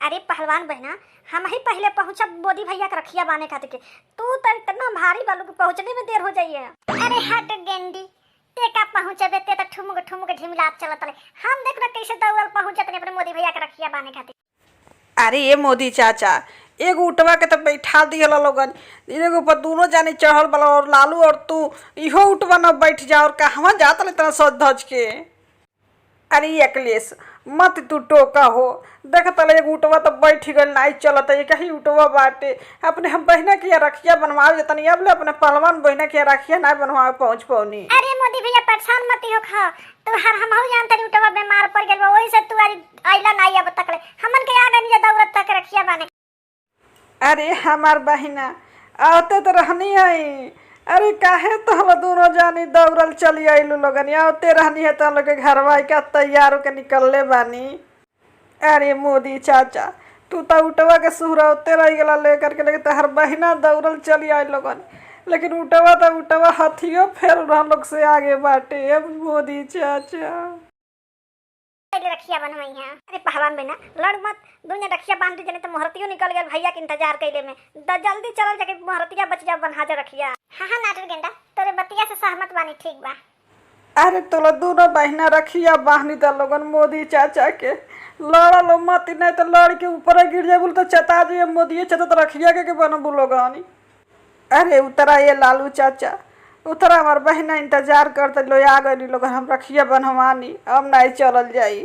अरे पहलवान बहना, हम ही पहले पहुंचब मोदी भैया के रखिया बांधे खातिर के। तू तो इतना भारी बालू के पहुंचने में देर हो जाइए। अरे हट गेंडी, ते का पहुंचबे, ते तो ठुमुक ठुमुक ढिमलात चलत रहे। हम देख ना कैसे दौड़ल पहुंचत ने अपने मोदी भैया के रखिया बांधे खातिर। अरे ये मोदी चाचा, एगो उटवा के तो बैठा दिहल लोगन, एगो पर दोनों जानी चढ़ल बा और लालू और तू इहो उटवा न बैठ जा और कहवा जात इतना सज धज के। अरे अखिलेश, मत तू टोका हो, देख तले एगो उटवा तो बैठ गइल, नाई चलत एक ही उटवा बाटे। अपने हम बहिना के रखिया बनवावे जतनी, अब ले अपने पहलवान बहिना के रखिया ना बनवावे पहुंच पौनी। अरे मोदी भैया, परेशान मत हो खा, तू हर हम हो जानत नी उटवा बीमार पड़ गेल बा, ओही से तू आज आइला नहीं अब तक ले। हमन के आ गनी दौड़त तक रखिया बाने। अरे हमार बहिना आते तो रहनी है, अरे काहे तो हम दोनों जानी दौड़ल चली आइलू लोगन, आते रहनी है तो हम लोग के घरवा का तैयार होके निकलले बानी। अरे मोदी चाचा, तू तो उटवा के सुहरौते रह गला लेकर के, लेकिन तहर बहिना दौड़ल चली आई लोगन, लेकिन उटवा तो उटवा हथियो फेल हम लोग से आगे बाटे। अब मोदी चाचा पहले रखिया बनवाई है। अरे पहलवान बहना, लड़ मत, दुनिया रखिया बांध दी जने तो मोहरतियो निकल गया भैया के इंतजार कैले में। द जल्दी चलल जाके मोहरतिया बच जा बन्हा जा रखिया। हाँ हाँ नाटक गेंडा, तोरे बतिया से सहमत बानी, ठीक बा। अरे तोला दोनों बहिना रखिया बाहनी दा लोगन मोदी चाचा के, लड़ल मत, नहीं तो लड़ के ऊपर गिर जाए बोल तो चता जाइए मोदी चाचा तो रखिया के बनबू लोगन। अरे उतरा ये लालू चाचा, उतरा हमार बहिना इंतजार करते लो, आ गई लोगन, हम रखिया बनवानी, अब नहीं चलल जाई।